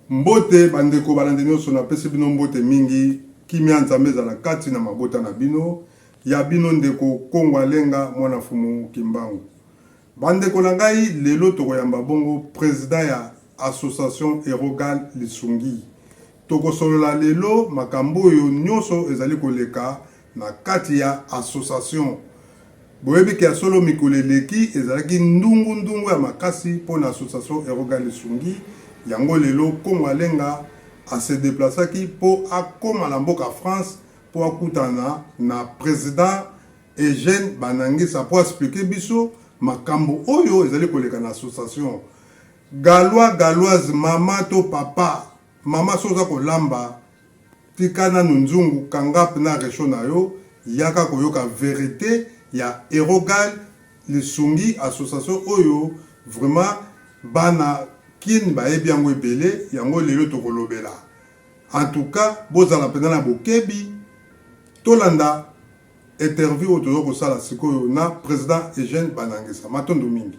Mbote bandeko balandi nyonso, napesi bino mbote mingi. Kimia Nzambe ezala kati na mabota na bino. Ya bino ndeko Kongo Alenga mwana Fumu Kimbangu. Bandeko na ngai, lelo tokoyamba bongo president ya association Erogal Lisungi. Tokosolola lelo makambo oyo nyonso ezali koleka na kati ya association. Boyebi ke ya solo mikolo eleki ezalaki ndungu ndungu ya makasi mpo na association Erogal Lisungi. Yango lelo Kongo Alenga a se deplaçaki mpo akoma na mboka France mpo akutana na president Eugène Banangisa mpo a expliquer biso makambo oyo ezali koleka na association. Galois, Galoise, mama to papa, mama soki oza kolamba tika nanu nzungu kanga pna rechaud na yo yaka koyoka verite ya Erogal Lisungi association oyo vraiment bana kin bayebi yango ebele yango lelo tokolobela en tout cas bozala penza na bokebi tolanda interview oyo toza kosala sikoyo na president Eugène Banangisa. Matondo mingi.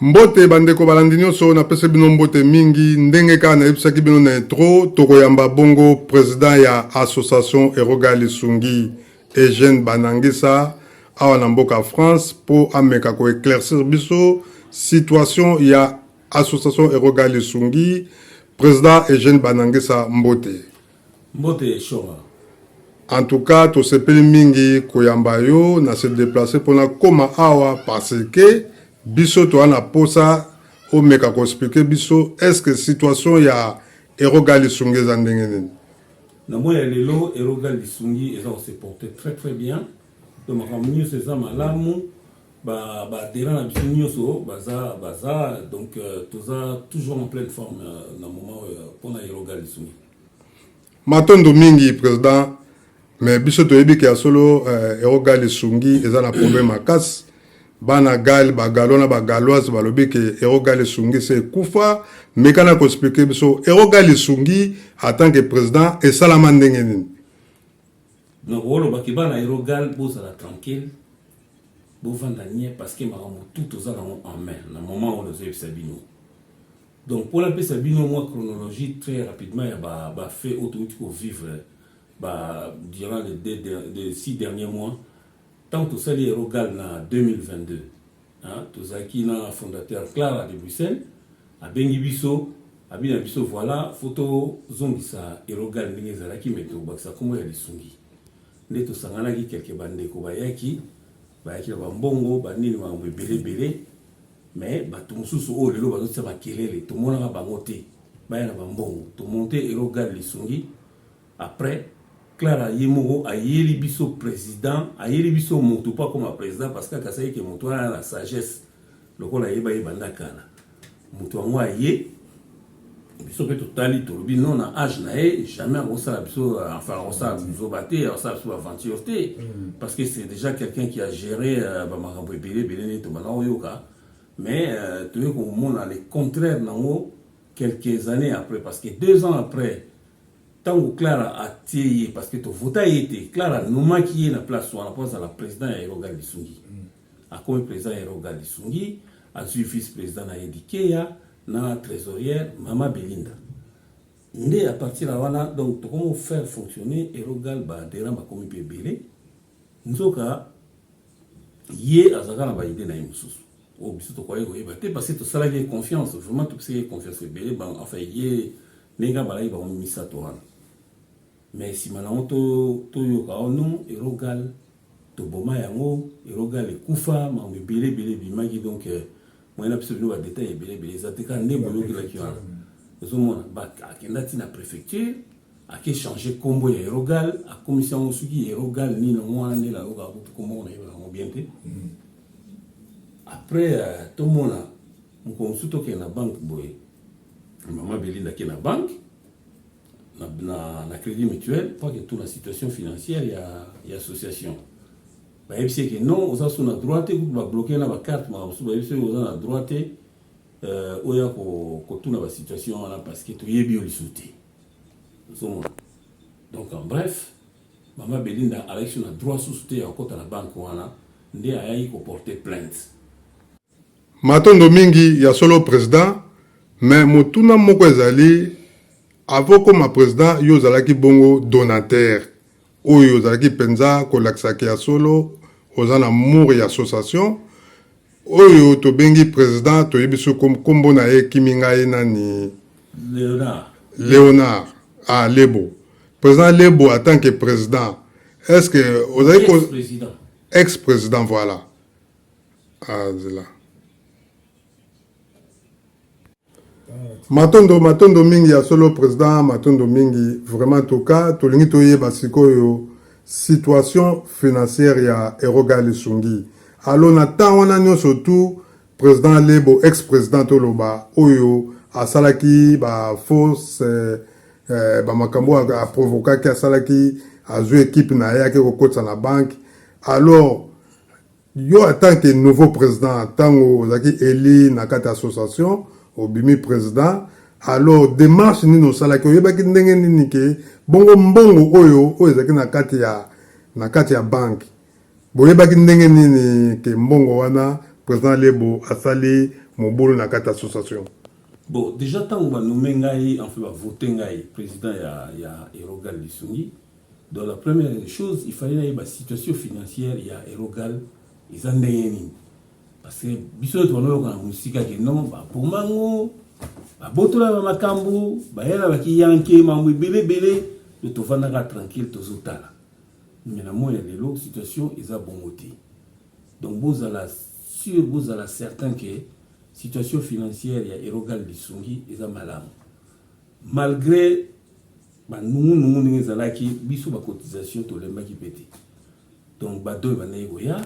Mbote bandeko balandi nyonso, napesi bino mbote mingi. Ndenge kaka nayebisaki bino na intro, tokoyamba bongo president ya association Eroga Lisungi Eugène Banangisa awa na mboka France mpo ameka ko eclaircir biso situation ya association Eroga Lisungi. President Eugène Banangisa, mbote. Mbote Shora. En tout cas tosepeli mingi koyamba yo na se deplacer pona koma awa parce que biso toa na posa omeka ko expliquer biso est ce que situation ya Eroga Lisungi eza ndenge nini? Na moyi ya lelo Eroga Lisungi eza ko se porter très très bien donc makambo nioso eza malamu ba ba adherents na biso nioso baza baza donc toza toujours en pleine forme na moment oyo pona Eroga Lisungi. Matondo mingi president, mais biso toyebi ke ya solo eh, Erogal esungi eza na problème makasi. Bana gal ba galois na ba galoise balobi ke Erogal esungi se ekufa. Meka na ko expliquer biso Erogal esungi en tant que president esalama ndenge nini? Donc oloba ke bana Erogal bozala tranquille, bovanda nye parce que makambo tout toza nango en main na moment oyo nazoyebisa bino. Donc po napesa bino mwa chronologie très rapidement ya ba ba faits oyo towuti ko vivre ba durant les deux les six derniers mois, tango tosali Erogal na 2022 hein, tozalaki na fondateur Clara de Bruxelles abengi biso abi na biso voilà faut tozongisa Erogal ndenge ezalaki mais tobakisa kombo ya lisungi nde tosanganaki quelques bandeko bayaki bayaki na bambongo banini makambo ebele ebele. Mais batu mususu oyo lelo bazo tia makelele tomonaka bango te baya na ba mbongo to monte hero gad lisungi après Clara ye moko ayeli biso president ayeli biso mutu po akoma president parce que akasaki ke mutu wana na sagesse lokola ayeba ye banda kala mutu yango aye biso pe totali tolobi non na age na ye jamais akosala biso enfin akosala buzoba te akosala biso aventure te mm. parce que c'est déjà quelqu'un qui a géré euh, bamakambo ebele ebele nde tobanda koyoka mais euh, toye komona le contraire nango quelques années après parce que 2 ans après ntango Clara atie ye parce que tovota ye te Clara anomaki ye na place wana mpo azala président ya Eroga Lisungi mm. akomi président ya Eroga Lisungi azwi vice président na ye Dikeya na trésorière mama Belinda nde à partir ya wana donc tokomi faire fonctionner Erogal ba adhérents bakomi mpe ebele nzoka ye azalaka na ba idée na ye mosusu oyo biso tokoki koyeba te parce que tosalaki ye confiance vraiment topesaki ye confiance ebele enfin ye ndenge abalaki bango misato wana mais nsima nango toyoka o non Erogal toboma yango Erogal ekufa makambo ebele ebele ebimaki donc moyen na biso bino ba détail ebele ebele eza te kaka nde boyokelaki wana ozomona akenda ti na préfecture ake changer kombo ya Erogal akomisi yango soki Erogal nini yango wana nde nayokaka kutu kombo nayeba yango bien te après tomona mokolo mosusu tokende na banque boye mama Belinda ake na banque na, na, na crédit mutuel mpo ake tuna situation financière ya, ya association bayebisi eke non oza so na droit te kutu babloke na bacarte makambo mosusu bayebisi oyo oza na droit te oya kotuna basituation wana parce que toyebi yo lisusu te ozomona donc en bref mama Belinda alaki so na droit susu te ya kokɔta na banque wana nde ayaki koporter plainte. Matondo mingi ya solo president. Mais motuna moko ezali, avant okoma president yo ozalaki bongo donateur oyo ozalaki penza kolakisa ke ya solo oza na amour ya association oyo tobengi president, toyebi soki kombo na ye ekimi ngai nani? Leonard. Leonard ah Lebo. President Lebo en tant que president est-ce que ozali ko Ex-president. Ex-president voilà. Ah zela. Matondo matondo mingi ya solo president matondo mingi vraiment en tout cas tolingi toyeba sikoyo situation financière ya Eroga Lisungi alo na temps wana nyonso tout president Lebo ex president toloba oyo asalaki ba fausse eh, ba makambo a provokaki asalaki azwi equipe na ye ake kokotisa na banque alors Yo en tant que nouveau president tango ozalaki elu na kati ya association obimi president alors demarche nini osalaki oyebaki ndenge nini ke bongo mbongo oyo oyo ezalaki na kati ya na kati ya banque boyebaki ndenge nini ke mbongo wana president Lebo asali mobulu na kati ya association? Bon dejà tango ba nomme ngai enfin ba voter ngai president ya ya Erogal Lisungi Donc la première des choses, il fallait nayeba situation financière ya Erogal eza ndenge nini. Parce que biso nyonso banoyoka na mosika ke non baboma yango, babotola ba makambo, baya na bakiyanke mambo ebele ebele, donc tovandaka tranquille tozotala. Mais na moi ya lelo situation eza bongo te. Donc bozala sûr, bozala certain que situation financière ya Erogal Lisungi eza malamu. Malgre ba nungu nungu ndenge ezalaki, biso ba cotisation tolembaki pe te. Donc ba don ebandaki koya,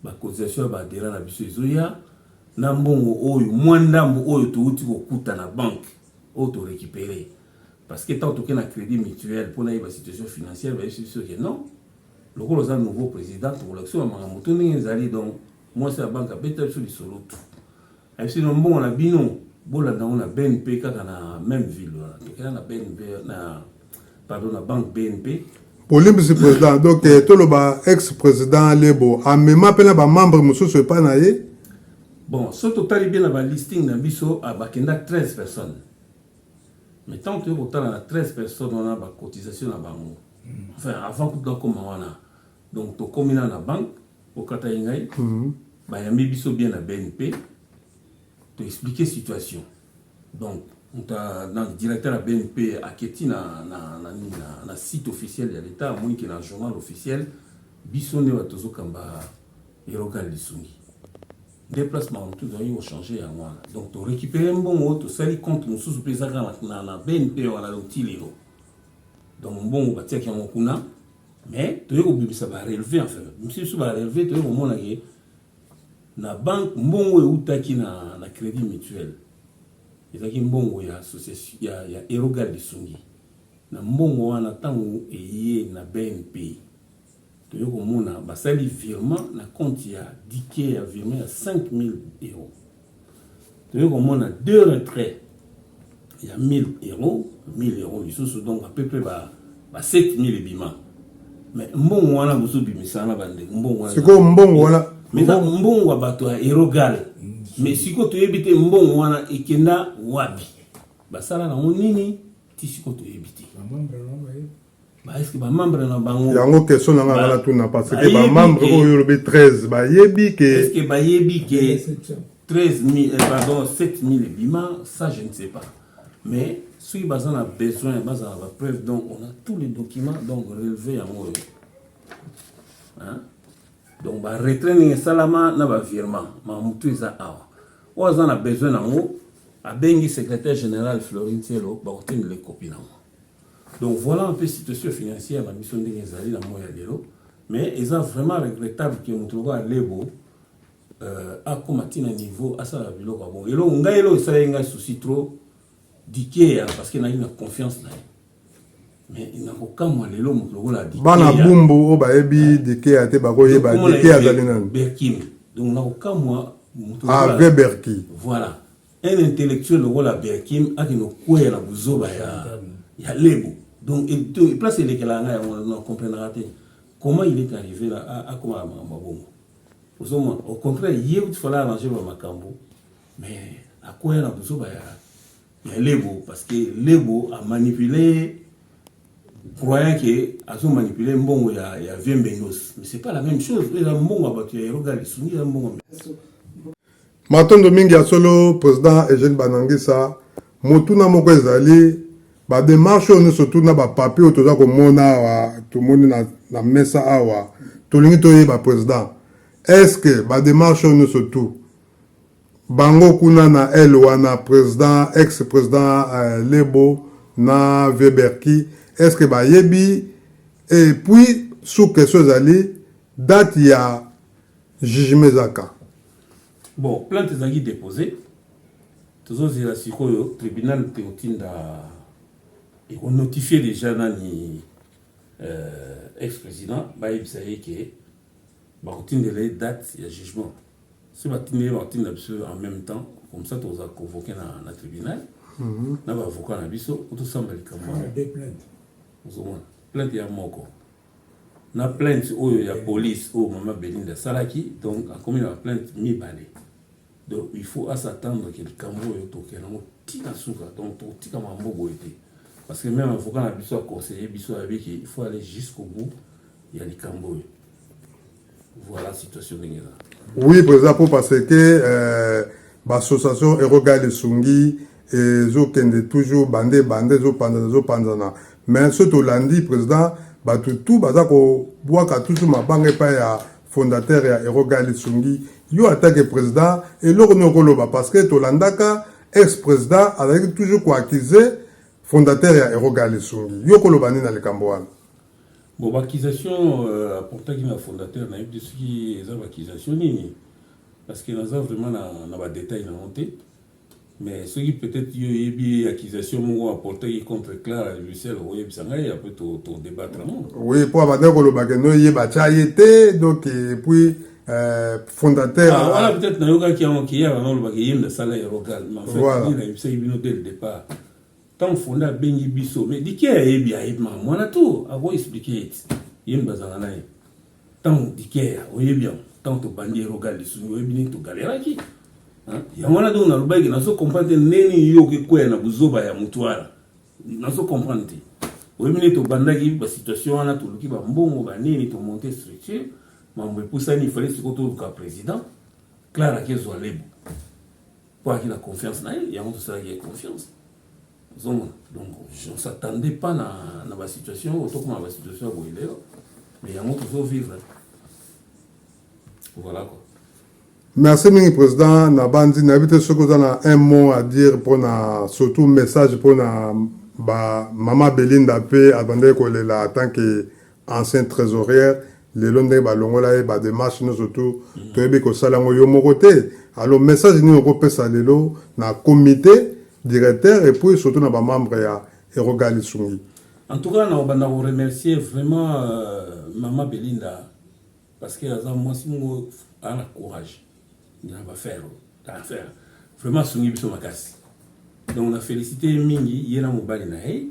ba cotisation ya ba adherents na biso ezoya, na mbongo oyo mwa ndambo oyo towuti kokuta na banque oyo to recuperer. Parce que tango toke na credit mutuel po nayeba situation financière, bayebisi biso que non, lokola oza nouveau president tokolakisa yo ba makambo tout ndenge ezali. Donc mwasi ya banque abeta biso lisolo tout. Ayebisi bino mbongo na bino bolanda yango na BNP kaka na meme ville wana tokenda na BNP na pardon na banque BNP. Bolimbisi president donc eh, toloba ex president Lebo amema pe na ba membre mosusu epai na ye. Bon soki totali bien na ba listing na biso ah, bakenda 13 personnes mais ntango toyei kotala na 13 personnes wana ba cotisation na bango enfin avant kutu nakoma wana donc tokomi na na banque Okataki ngai bayambi biso bien na BNP to expliquer situation donc moto na directeur ya BNP aketi na, na, na, na, na site officiel ya l'etat amoni ke na journal officiel biso nde bato tozokamba Erogal Lisungi nde place makambo tozali kochange yango wana donc to récupere mbongo tosali compte mosusu mpe eza kaka na, na BNP wana donc ti lelo donc mbongo batiaki yango kuna Mais toye kobimisa ba relevé enfin bimisi biso ba relevé toye komona ke na banque mbongo eutaki na, na crédit mutuel ezalaki mbongo ya association ya, ya Erogal Lisungi na mbongo wana ntango eye na BNP toye komona basali virement na compte ya dike ya virement ya 5000 euros toye komona deux retraits ya 1000 euros 1000 euros lisusu donc à peu près ba, ba 7000 ebima mais mbongo wana bozobimisa wana bandeko mbongo wana sikoyo mbongo wana mais eza mbongo ya bato ya erogal mais sikoyo toyebi te mbongo wana ekenda wapi basala nango nini ti sikoyo toyebi te Ba est-ce que ba membres na bango yango question na nga nga natuna parce que ba membres oyo olobi 13 bayebi ke est-ce que bayebi ke 13 000 eh, pardon 7 000 ebima ça je ne sais pas mais soki baza na besoin bazala ba preuve donc on a tous les documents donc relevé yango oyo hein? donc ba retrait ndenge esalama na ba virement mamutu eza awa oyo aza na besoin nango abengi secrétaire général Florine Tselo bakotindela copie nango. Donc voilà un peu situation financière na biso ndenge ezali na moi ya lelo mais eza vraiment regrettable que moto lokola Lebo euh, akoma ti na niveau asala biloko ya bongo. Eloko ngai eloko esalaki ngai souci trop Dikeya parce que nayaki na confiance na ye mais nakokamwa lelo moto lokola Dikeya bana bumbu oyo bayebi Dikeya te bakoyeba Dikeya azali nani Berkim donc nakokamwa moto ah, lokola Berki voilà Un intellectuel lokola Berkim akende kokweya na buzoba ya, ya Lebo. Donc et, place elekelaka ngai yango na comprenaka te. Comment il est arrivé là akoma na makambo ya bongo. Ozomona au contraire ye kuti fallait arranger ba makambo mais akweya na buzoba ya Ya Lebo, parce que Lebo a manipulé, croyant que azo manipuler mbongo ya vieux Mbendos, mais c'est pas la même chose. Eza mbongo ya bato ya Eroga Lisungi, eza mbongo. Matondo mingi ya solo, président Eugène Banangisa. Motuna moko ezali: badémarche oyo nyonso, tuna bapapier oyo toza komona awa, tomoni na mesa awa, tolingi toyeba, président, est ce que badémarche oyo nyonso tu, bango kuna na ele wana, président, ex président Lebo na vieux Berki, est ce que bayebi? Et puis sous question ezali date ya jugement ezaka? Bon, plainte ezalaki déposé, tozozela sikoyo tribunal te kotinda, ekonotifie déjà nani, ex président, bayebisa ye ke bakotindela ye date ya jugement. So batindeli ye, bakotinda biso en même temps, comme ça tokozala convoqué na tribunal na baavocat na biso po tosamba likambo wana. Ozomona, plainte ya moko na plainte oyo ya police oyo mama Belinda asalaki, donc akomi na baplainte mibale. Donc il faut s'attendre ke likambo oyo tokende yango ntina suka. Donc tokotika mambo boye te, parce que même avocat na biso aconseille biso, ayebiki il faut aller jusqu'au bout ya likambo oyo. Voilà situation ndenge eza. Oui, président, po parce que baassociation Eroga Lisungi ezokende toujours bande bande, ezopanzana, ezopanzana, mais so tolandi, président, bato tu baza kobwaka toujours mabanga epai ya fondateur ya Eroga Lisungi. Yo en tant que président, eloko nini okoloba? Parce que tolandaka ex président azalaki toujours koaccuser fondateur ya Eroga Lisungi. Yo koloba nini na likambo wana? Bon, baaccusation aportaki na fondateur, nayebi te soki eza baaccusation nini, parce que naza vraiment na badétail nango te. Mais soki peut-être yo oyebi accusation moko aportaki contre Clara Bruxelles, oyebisa ngai, après todébattre yango. Oui, mpo abandaki koloba ke no ye batya ye te, donc et puis fondateur. Ah, wana peut-être nayokaki yango ke ye abanda olobaka ye nde asala Erogal, mais en fait, voilà, nayebisaki bino dès le départ, ntango fonda abengi biso, mais dike ayebi, ayebi maka mwana to akoexplike ete ye nde bazala na ye. Ntango dike oyebi yango, ntango tobandi Erogal Lisungi, oyebi ndenge togaleraki yango wana. Donc nalobaki, nazo comprendre te ndeni yo okekwea na buzoba ya motu wana, nazo comprendre te. Oyebi ndenge tobandaki basituation wana, toluki bambongo banini, tomonte structure, mambo epusani, ifale sikoyo toluka président. Clare akezwa Lebo mpo aki na confiance na ye, yango tosalaki ye confiance, ozomona. Donc on s'attendait pas na basituation oyo tokoma na basituation ya boye lelo, mais yango tozovivre, voilà quoi. Merci mingi, président. Na bandi, nayebi te soki oza na un mot à dire mpona surtout message mpona bamama Belinda mpe abandaki kolela en tant que ancien trésorière. Lelo ndenge balongola ye, badémarche nyonso tu toyebi kosala yango yo moko te. Alors message nini okopesa lelo na comité directeur et puis surtout na bamembre ya Eroga Lisungi? En tout cas, na obanda koremercier vraiment mama Belinda, parce que aza mwasi moko aza na courage na bafere affaire, vraiment asungi biso makasi. Donc na félicité mingi ye na mobali na ye,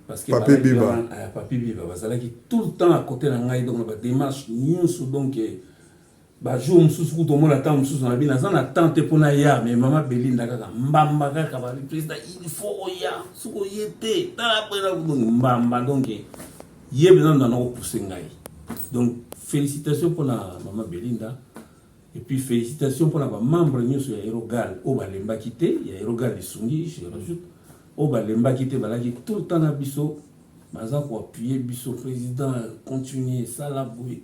parce que Papi Biba. Papi Biba, bazalaki tout le temps à côté na ngai, donc na badémarche nyonso. Donc bajour mosusu kutu omona ntango mosusu na bino naza na temps te mpona ya, mais mama Belinda kaka mbamba kaka babi: "Président, il faut oya, soki oye te, tala mpena." Donc mbamba, donc ye mpenza ndo anakopousse ngai. Donc félicitation mpona mama Belinda et puis félicitation mpona bamembre nyonso ya Erogal oyo balembaki te, ya Erogal Lisungi, je rajoute, oyo balembaki te, balaki tout le temps na biso, baza koappuyer biso: "Président, continue, sala boye."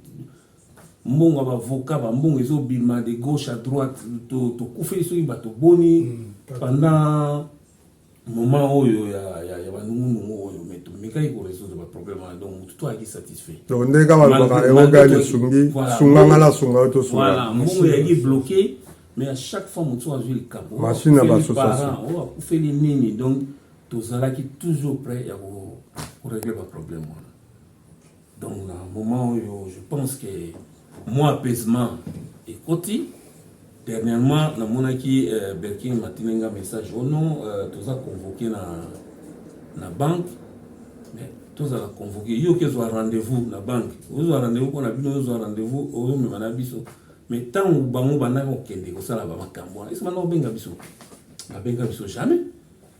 Mbongo ya bavocat, bambongo ezobima de gauche à droite. Tokufeli soki bato boni pendant moment oyo ya banungunungu oyo, mais tomekaki korésoudre baproblème wana, donc motu to ayaki satisfait. Donc ndenge kaka balobaka, Eroga Lisungi, sunganga na sunga oyo tosunga. Voilà, mbongo eyaki bloqué, mais à chaque fois motu azwi likambo, machine ya baassociation, oyo akufeli nini, donc tozalaki toujours prêt ya korégler baproblème wana. Donc na moment oyo, je pense que mwa apaisement ekoti. Dernièrement namonaki Berkin matinenga message: "Oh non, toza convoqué na banque." Mais tozala convoqué, yo oke ozwa rendez-vous na banque, ozwa rendez-vous mpona bino, ozwa rendez-vous, ozomema na biso. Mais ntango bango bandaki kokende kosala bamakambo wana, ese banda kobenga biso? Babenga biso jamais.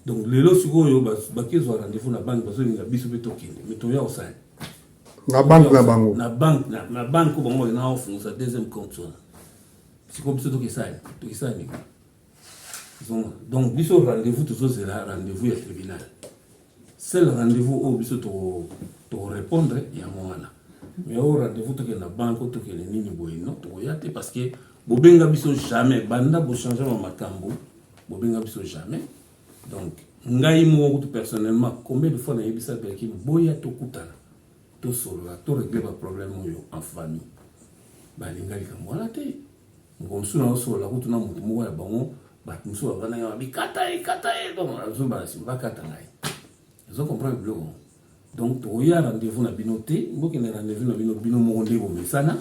Donc lelo sikoyo bakezwa rendez-vous na banque, bazolinga biso mpe tokende, mais toya kosala na banque na bango. Na banque oyo bango bakenda kofungosa deuxième compte wana. Sikoyo biso tokesala nini? Donc biso rendez-vous, tozozela rendez-vous ya tribunal. Seul rendez-vous oyo biso tokorépondre yango wana. Mais oyo rendez-vous tokende na banque oyo, tokende nini boye, non, tokoya te, parce que bobenga biso jamais. Banda bochange ma makambo, bobenga biso jamais. Donc ngai moko kutu personnellement, combien de fois nayebisa Berki: boya tokutana, tosolola, torégler baproblème oyo en famille. Balinga likambo wana te. Moko mosusu naosolola kutu na motu moko ya bango, bato mosusu bavandaki, babikata ye, kata ye. Donc azobala nsima bakata ngai, ozo comprendre biloko. Donc tokoya rendez-vous na bino te. Bokende rendez-vous na bino, bino moko nde bomesana.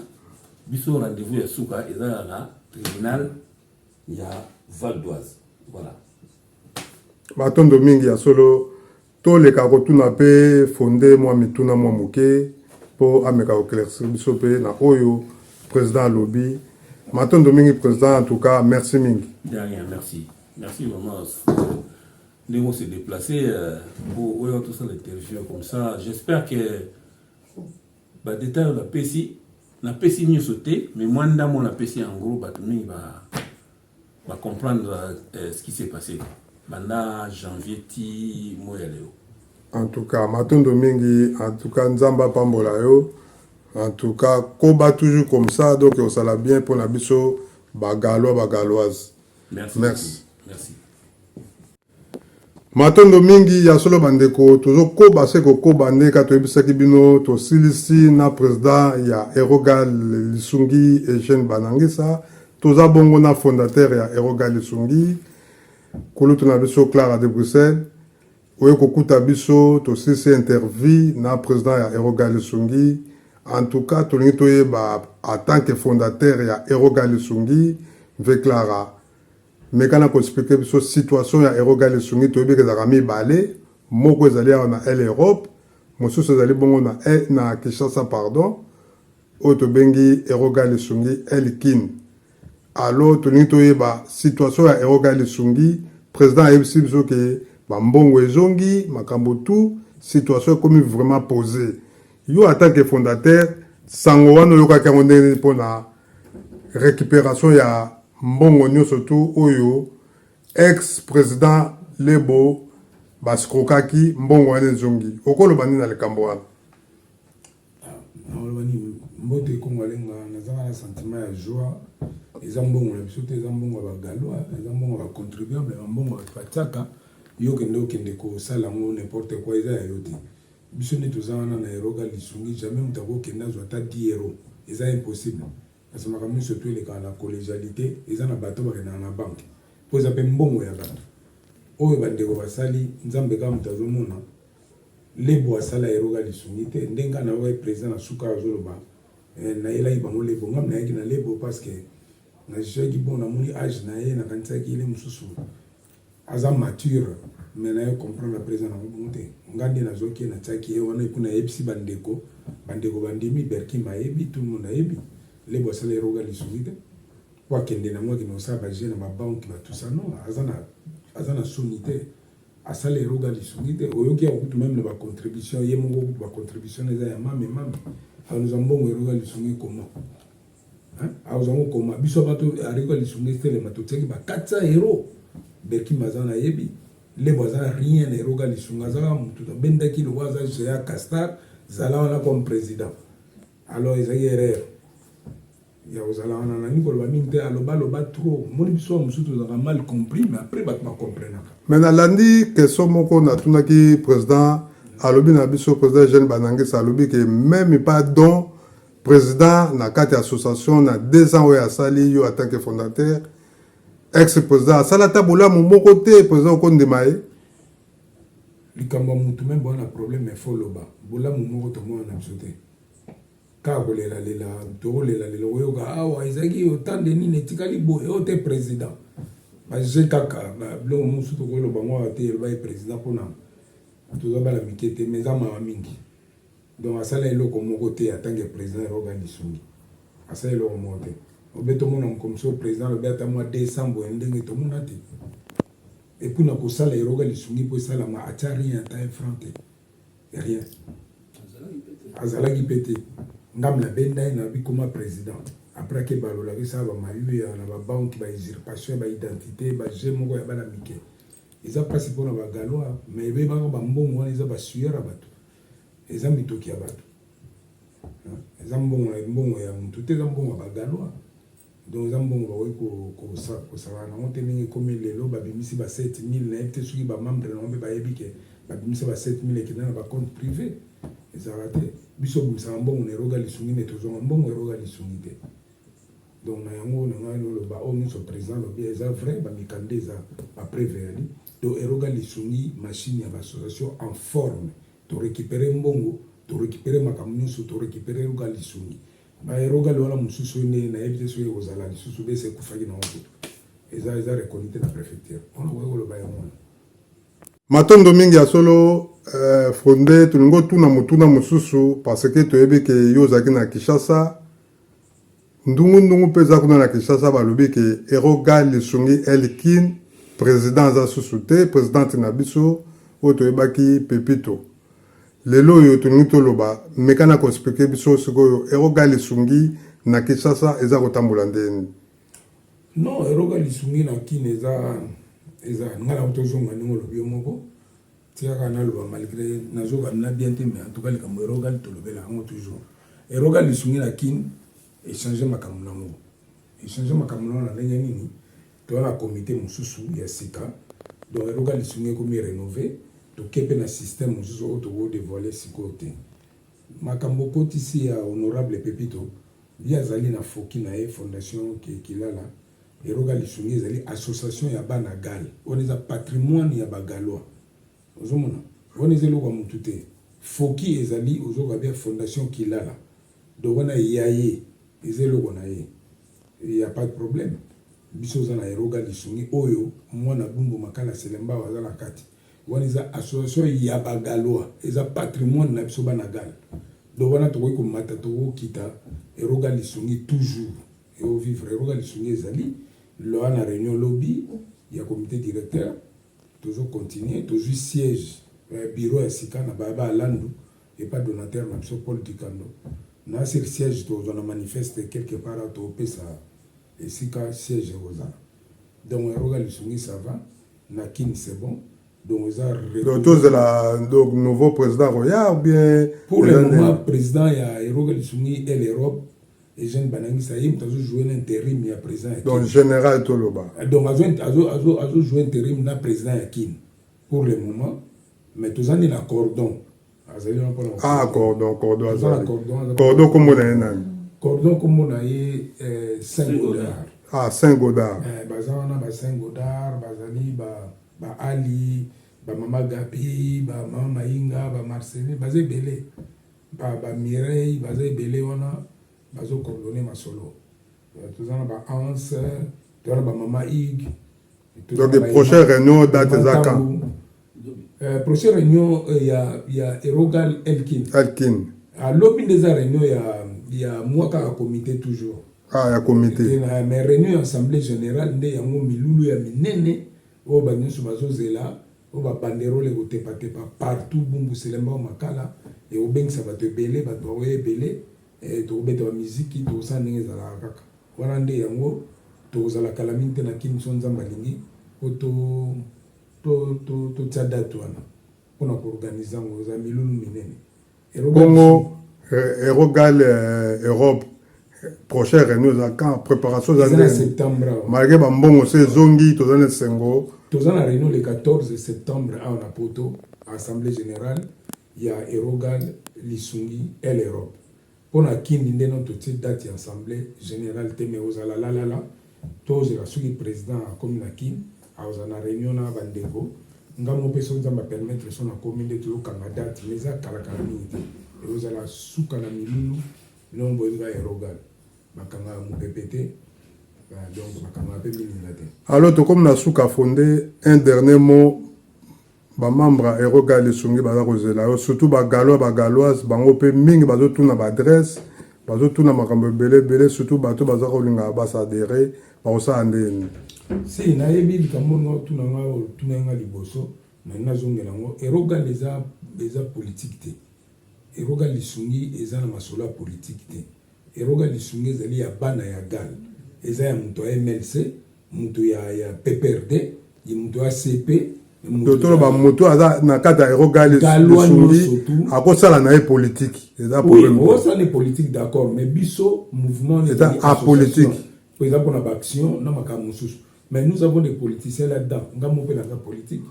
Biso rendez-vous ya suka eza na tribunal ya Val d'Oise, voilà. Matondo mingi. Ya solo, toleka kotuna mpe fonde mwa mituna mwa moke mpo ameka koéclaircir biso mpe na oyo président alobi. Matondo mingi, président. En tout cas, merci mingi. De rien, merci, merci vraiment ndenge s'est déplacé pour oyo tosala interview comme ça. J'espère que badétail oyo napesi nyonso te, mais mwa ndambo napesi en gros, bato mingi bacomprendre ce qui s'est passé banda janvier ti moya lelo. En tout cas, matondo mingi. En tout cas, Nzambe apambola yo. En tout cas, koba toujours comme ça. Donc osala bien mpona biso Bagaulois, Bagauloise. Merci. Merci. Merci. Matondo mingi. Ya solo, bandeko, tozokoba se kokoba. Nde kaka toyebisaki bino, tosilisi na président ya Erogal Lisungi, Eugène Banangisa. Toza bongo na fondateur ya Erogal Lisungi, kulutu na biso Clara de Bruxelles. Oye kokuta biso, tosilisi interview na président ya Erogal Lisungi. En tout cas, tolingi toyeba, en tant que fondateur ya Erogal Lisungi, ve Clara, meka na koexpliquer biso situation ya Erogal Lisungi. Toyebi ezalaka mibale: moko ezali awa na el Europe, mosusu ezali bongo na Kinshasa, pardon, oyo tobengi Erogal Lisungi El Kin. Alors tolingi toyeba situation ya Erogal Lisungi. Président ayebisi biso ke bambongo ezongi, makambo tout, situation ekomi vraiment posé. Yo, en tant que fondateur, sango wana oyokaki yango ndenge nini mpona récupération ya mbongo nyonso tu oyo ex président Lebo bascrokaki? Mbongo wana ezongi, okoloba nini na likambo wana? Nakoloba nini? Mbote, Kongo Alenga. Nazanga na sentiment ya joie. Eza mbongo na biso te, eza mbongo ya Bagaulois, eza mbongo ya bacontribuable, bambongo bato batiaka. Yo okende, okende kosala yango n'importe quoi, eza ya yo te. Biso nde toza wana na Eroga Lisungi, jamais moto akokende azwa ata 10 euro, eza impossible, parce que makambo nyonso to elekaka na collégialité. Eza na bato bakendaka na banque mpo eza mpe mbongo ya bato oyo bandeko basali. Nzambe kaka moto azomona. Lebo asala Eroga Lisungi te. Ndenge nga nayokai président na suka azoloba, nayelaki bango Lebo, ngam nayaki na Lebo parce que nazwaki bon, namoni age na ye, nakanisaki ele mosusu aza mature, mais naye comprendre président nango bongo te. Nga nde nazwaki ye, natiaki ye wana epu nayebisi bandeko, bandeko bandimi. Berkim ayebi, tout le monde ayebi. Lebo asala Eroga Lisungi te po akende nango, akende kosala baje na babanke batusa. Non, aza na soni te. Asala Eroga Lisungi te. Oyoki ya kutu même na bacontribution ye moko kutu, bacontribution eza ya mame mame. Akozwa mbongo Eroga Lisungi comment? Akozwa ngo koma? Biso bato Eroga Lisungi etelema, totiaki ba 400 euro. Berkim aza, nayebi Lebo aza rien na Eroga Lisungi. Aza motu abendaki lokwa aza géant castar, zala wana comme président. Alors ezalaki erreur ya kozala wana. Nani koloba mingi te, alobaloba trop. Moni biso mosusu tozalaka mal compris, mais après bato bacomprenaka. Mais nalandi question moko natunaki président, alobi na biso, président Jeune Banangisa alobi ke même pas don président na kati ya association na 2 ans oyo asali, yo en tant que fondateur, ex président asala ata bolamu moko te. Président, okondima ye? Likambo ya mutu même wana problème, efo loba bolamu moko tomona na biso te. Kaka kolelalela, tokolelalela. Koyoka awa ezalaki otande nini etikali boye oyo te. Président baje kaka biloko mosusu tokoloba ngo awa te. Eloba ye président mpona toza bana mike te, mais eza mawa mingi. Donc asala eloko moko te en tant que président Eroga Lisungi, asala eloko moko te. Obe tomona mokomisi président alobi ata mwa 200 boye, ndenge tomona te. Et puis na kosala Eroga Lisungi mpo esalama, atia rien, ata un franc te, rien. Azalaki mpe te. Ngambi nabenda ye na bikoma président. Après ake balolaki esala bamayuya na babanke, bausurpation ya baidentité, baje moko ya bana mike. Eza mpasi mpona bagalois, mais ebebaka bambongo wana, eza basueur ya bato, eza mitoki ya bato, eza mbongo, mbongo ya motu te, eza mbongo ya bagalois. Donc eza mbongo bakoki kosala nango te. Ndenge ekomi lelo, babimisi ba 7000, nayebi te soki bamembre nango mpe bayebi ke babimisi ba 7000 ekenda na bacompte privé. Ezalaka te. Biso obimisaka mbongo na Eroga Lisungi, me tozwaka mbongo Eroga Lisungi te. Donc na yango na ngai noloba, oyo nyonso président alobi eza vrai, bamikanda eza, bapreuve eyali. Donc Eroga Lisungi, machine ya baassociation en forme. Torécupere mbongo, torécupere makambo nyonso, torécupere Eroga Lisungi. Baerogali wana mosusu oyo nde nayebi te soki ekozala lisusu, bese ekufaki nango kutu, eza reconnu te na préfecture wana. Okoki koloba yango wana. Matondo mingi ya solo. Fonde, tolingi otuna motuna mosusu, parce que toyebi ke yo ozalaki na Kinshasa. Ndungu-ndungu mpe eza kuna na Kinshasa. Balobi ke Eroga Lisungi Elkin, président aza susu te, présidente na biso oyo toyebaki Pepito. Lelo oyo tolingi toloba, meka na koexpliquer biso sikoyo Eroga Lisungi na Kinshasa eza kotambola ndeni. Non, Eroga Lisungi na Kine eza ngai na tozonga ndenge olobi yo moko. Tikaka naloba, malgré nazoka na bien te, mais en tout cas likambo Eroga tolobela yango toujours. Eroga Lisungi na Kine échange makambo nango, échange makambo nango na ndenge nini? Toza na comité mosusu ya sika. Donc Eroga Lisungi ekomi rénové, toke mpe na système mosusu oyo tokodévoile sikoyo te. Makambo okotisi ya honorable Pepito, ye azali na foki na ye, fondation Kilala. Eroga Lisungi ezali association ya bana Gale wana, eza patrimoine ya bagalois. Ozomona wana eza eloko ya motu te. Foki ezali, ozoka bia fondation Kilala. Donc wana ya ye, eza eloko na ye, ya pas de problème. Biso oza na Eroga Lisungi oyo mwana Bumbu Makala Selembao aza na kati wana, eza association ya bagalois, eza patrimoine na biso bana Gale. Donc wana tokoki komata, tokokita, Eroga Lisungi toujours eovivre. Eroga Lisungi ezali loa na réunion lobi ya comité directeur. Tozocontinue, tozwi siège, bureau ya sika na baya balandu epa donateur na biso Paul Dikando na sur siège. Tozwa na manifeste quelque part, topesa esika siège ekozala. Donc Eroga Lisungi, ça va na Kini, c'est bon. Donc eza Donc tozela donc nouveau président koya ou bien? Pour le moment, président ya Eroga Lisungi el Europe, Eugène Banangisa, ye moto azojoue na intérim ya président ya Donc général toloba. Donc azojoue intérim na président ya Kine pour le moment, mais toza nde na cordon, azali wana mpona Ah, cordon, cordon azali. Cordon, kombo na ye nani? Cordon, kombo na ye Saint Godard. Ah, Saint Godard. Baza wana ba Saint Godard, bazali ba Ali, bamama Gabi, bamama Mainga, bamarcelin, baza ebele, bamireille, baza ebele wana bazocoordonne masolo. Toza na baanse, toza na bamama Ig. Donc prochaine réunion, date eza quand? Prochaine réunion ya Erogal Elkin. Elkin. Alobi nde eza réunion ya mwa kaka comité toujours. Ah, ya comité. Mais réunion ya assemblée générale nde yango milulu ya minene oyo banyonso bazozela, oyo babanderole ekotepatepa partout, Bumbu, Selembao, Makala, ekobengisa bato ebele, bato bakoya ebele, tokobeta bamiziki, tokosala ndenge ezalaka kaka wana. Nde yango tokozala kala mingi te na Kini, so Nzambe alingi, po totia date wana mpona koorganize yango. Eza milulu minene. Bongo Erogal Europe, prochaine réunion eza quand? Préparation eza na septembre awa. Malgré bambongo se ezongi, toza na esengo. Toza na réunion le 14 septembre awa na Poto, assemblée générale ya Erogal Lisungi el Europe. Mpona Kini nde no totie date ya assemblée générale te, mais ozala lalala, tozela soki président akomi na Kini, akozala na réunion na bandeko. Ngambo mpe so Nzambe apermettre, so nakomi nde tozokanga date, mais eza kalakala mingi te. Ekozala suka na milulu. Bilongo boyebi kaka, Erogal bakangaka mopepe te, donc bakangaka mpe mininga te. Alors tokomi na suka. Fonde, un dernier mot. Bamembre ya Erogal Lisungi baza kozela yo, surtout bagalois, bagaloise, bango mpe mingi bazotuna baadresse, bazotuna makambo ebele ebele, surtout bato baza kolinga basadere. Bakosala ndenge nini? Si nayebi likambo nga otuna nga, otuna nga liboso na nazongela yango. Erogal eza politique te. Erogal Lisungi eza na masolo ya politique te. Erogal Lisungi ezali ya bana ya Gal, eza ya moto ya MLC, moto ya PPRD, ye moto ya CP. Toloba moto aza na kati ya Erogal Lisungi akosala na ye politique, eza problème? Osala na politique, d'accord, mais biso mouvement eza apolitique. Po eza mpona baaction na makambo mosusu, mais nous avons des politiciens là-dedans. Nga mo mpe naza politique,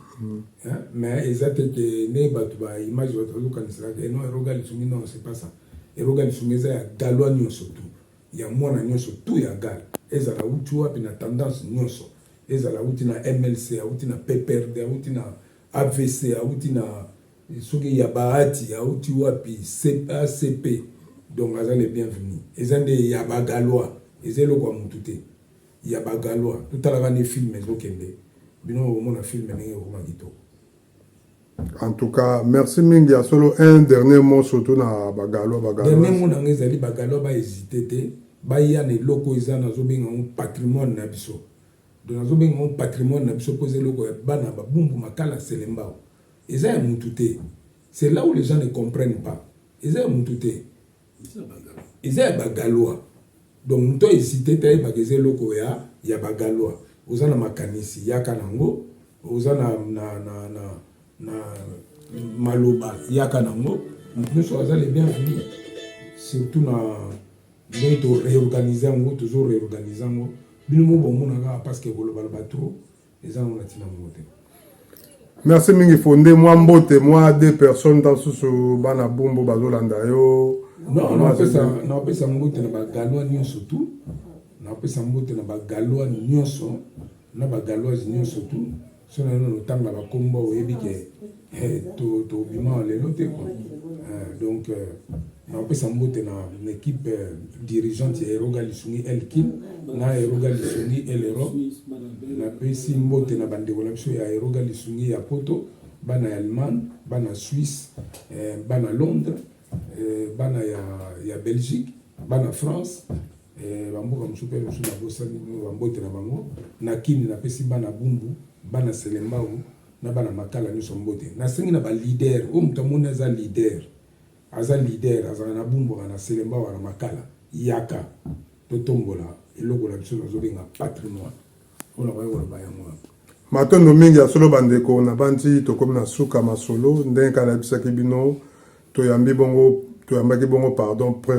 hein? Mais eza te ke nde bato baimage, bato bazokanisaka ke non, Eroga Lisungi, non, c'est pas ça. Eroga Lisungi eza ya Galois nyonso tu, ya mwana nyonso tu ya Gal, ezala wuti wapi, na tendance nyonso, ezala awuti na MLC, awuti na PPRD, awuti na AVC, awuti na soki ya Bahati, awuti wapi, ACP, donc aza le bienvenu. Eza nde ya Bagalois, eza eloko ya mutu te, ya Bagalois. Totalaka nde film ezokende, bino omona film ndenge ekokoma kitoko. En tout cas, merci mingi ya solo. Un dernier mot, surtout na Bagalois, Bagalois. Dernier mot nanga ezali: Bagalois bahésite te, baya na eloko eza, nazobenga yango patrimoine na biso. Donc nazobenga yango patrimoine na biso mpo eza eloko ya bana Babumbu, Makala, Selembao, eza ya mutu te. C'est là où les gens ne comprennent pas. Eza ya mutu te, eza ya Bagalois. Donc moto ahésite te, ayebaka eza eloko ya Bagalois. Oza na makanisi, yaka nango. Oza na maloba, yaka nango. Moto nyonso aza le bienvenu, surtout na ndenge toréorganize yango, tozo réorganize yango. Bino mo bomona kaka, parce que kolobaloba trop eza nango na ntina mongo te. Merci mingi. Fonde mwa mbote, mwa deux personnes ta susu, bana Bumbu bazolanda yo. Non, napesa mbote na Bagalois nyonso tu, napesa mbote na Bagalois nyonso na Bagaloise nyonso tu. So na nano otanga bakombo, oyebi ke tobima lelo te quoi. Donc napesa mbote na équipe dirigeante ya Eroga Lisungi Elkin na Eroga Lisungi El Europe. Napesi mbote na bandeko na biso ya Eroga Lisungi ya Poto, bana ya Allemagne, bana Suisse, bana Londres, bana ya Belgique, bana France, bamboka mosusu mpe mosusu nabosani, bambote na bango. Na Kini napesi bana Bumbu, bana Selembao na bana Makala nyonso mbote. Nasengi na baleader oyo, moto amoni aza leader, aza leader, azala na Bumbu, na Selembao, na Makala, yaka totombola eloko na biso nazobenga patrimoine. Oyo nakoki koloba yango wana. Matondo mingi ya solo. Bandeko na bandi, tokomi na suka masolo. Ndenge kaka nayebisaki bino, toyambi bongo, toyambaki bongo, pardon, président.